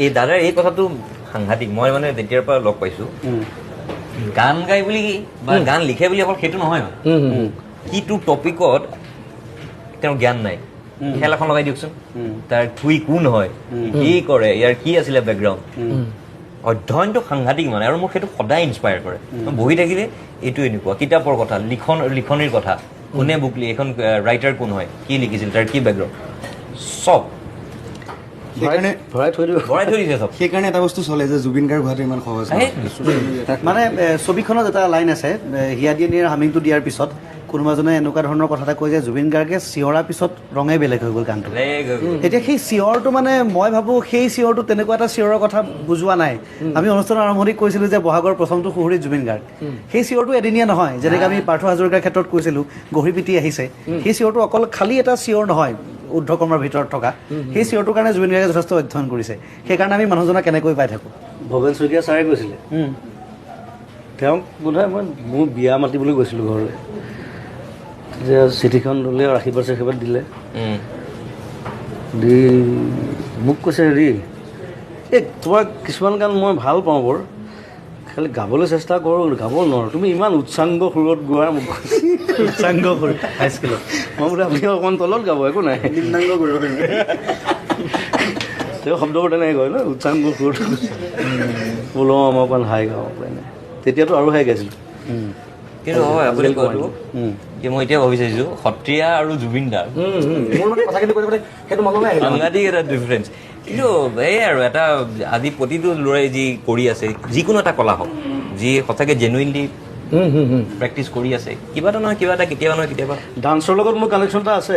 এই দাদাৰ এই কথাটো সাংঘাতিক। মই মানে যেতিয়াৰ পৰা লগ পাইছো, গান গাই বুলি বা গান লিখে বুলি অকল সেইটো নহয় মানে। কিটো টপিকত তেওঁৰ জ্ঞান নাই, খেল এখন লগাই দিয়কচোন, তাৰ থুই কোন হয়, কি কৰে, ইয়াৰ কি আছিলে বেকগ্ৰাউণ্ড, অধ্যয়নটো সাংঘাতিক মানে। আৰু মোক সেইটো সদায় ইনস্পায়াৰ কৰে। মই বহি থাকিলে এইটো এনেকুৱা কিতাপৰ কথা, লিখনিৰ কথা, কোনে বুক এইখন ৰাইটাৰ কোন হয়, কি লিখিছিল, তাৰ কি বেকগ্ৰাউণ্ড, চব। সেইকাৰণে ভৰাই থৈ দিব। ভৰাই থৈ দিছে চব। সেইকাৰণে এটা বস্তু চলে যে জুবিন গাৰ্গ হোৱাটো ইমান সহজ নহয়। মানে ছবিখনত এটা লাইন আছে, হিয়া দিয়া নিয়াৰ হামিংটো দিয়াৰ পিছত কোনোবাজনে এনেকুৱা ধৰণৰ কথা এটা কয় যে জুবিন গাৰ্গে চিঞৰাৰ পিছত ৰঙে বেলেগ হৈ গ'ল গানটো। বেলেগ হৈ গ'ল। এতিয়া সেই চিঞৰটো মানে মই ভাবোঁ সেই চিঞৰটো তেনেকুৱা এটা চিঞৰৰ কথা বুজোৱা নাই। আমি অনুষ্ঠানৰ আৰম্ভণিত কৈছিলোঁ যে বহাগৰ প্ৰথমটো সুহুৰিত জুবিন গাৰ্গ, সেই চিঞৰটো এদিনীয়া নহয়। যেনেকৈ আমি পাৰ্থ হাজৰিকাৰ ক্ষেত্ৰত কৈছিলোঁ গঢ়ি পিটি আহিছে, সেই চিঞৰটো অকল খালী এটা চিঞৰ নহয়, ঊৰ্ধকৰ্মৰ ভিতৰত থকা সেই চিঞৰটোৰ কাৰণে জুবিন গাৰ্গে যথেষ্ট অধ্যয়ন কৰিছে। সেইকাৰণে আমি মানুহজনক কেনেকৈ পাই থাকোঁ। ভৱেন শইকীয়া ছাৰে কৈছিলে, তেওঁক বোধহয় মই মোৰ বিয়া মাতিবলৈ গৈছিলোঁ ঘৰলৈ, যে চিঠিখন ল'লে আৰু আশীৰ্বাদ চাশীৰ্বাদ দিলে, দি মোক কৈছে, হেৰি এই তোমাৰ কিছুমান গান মই ভাল পাওঁ বৰ, খালি গাবলৈ চেষ্টা কৰোঁ, গাব নোৱাৰোঁ, তুমি ইমান উচ্চাংগ সুৰত গোৱা, মোক কৈছে। উচ্চাংগ সুৰ হাইস্কুলত। মই বোলো আপুনি অকণমান তলত গাব, একো নাই। নিম্নাংগ কৰিব লাগিব। তেওঁ শব্দবোৰ তেনেকৈ কয় ন, উচ্চাংগ সুৰত। বোলো অঁ, মই অকণমান হাই গাওঁ এনে। তেতিয়াতো আৰু হাই গাইছিলোঁ। কিন্তু হয়, আপুনি আজিকালি কোৱাটো কি মই এতিয়া ভাবি চাইছো, সত্ৰীয়া আৰু জুবিন দা মোৰ মানে কথাখিনি কৈ থাকোঁতে সেইটো মনলৈ আহিলে। সাংঘাতিক এটা ডিফাৰেঞ্চ। কিন্তু এই আৰু এটা আজি প্ৰতিটো ল'ৰাই যি কৰি আছে, যিকোনো এটা কলা হওক, যি সঁচাকে জেনুইনলি প্ৰেক্টিচ কৰি আছে, কিবা এটা নহয় কিবা এটা, কেতিয়াবা নহয় কেতিয়াবা। ডান্সৰ লগত মোৰ কানেকশ্যন এটা আছে।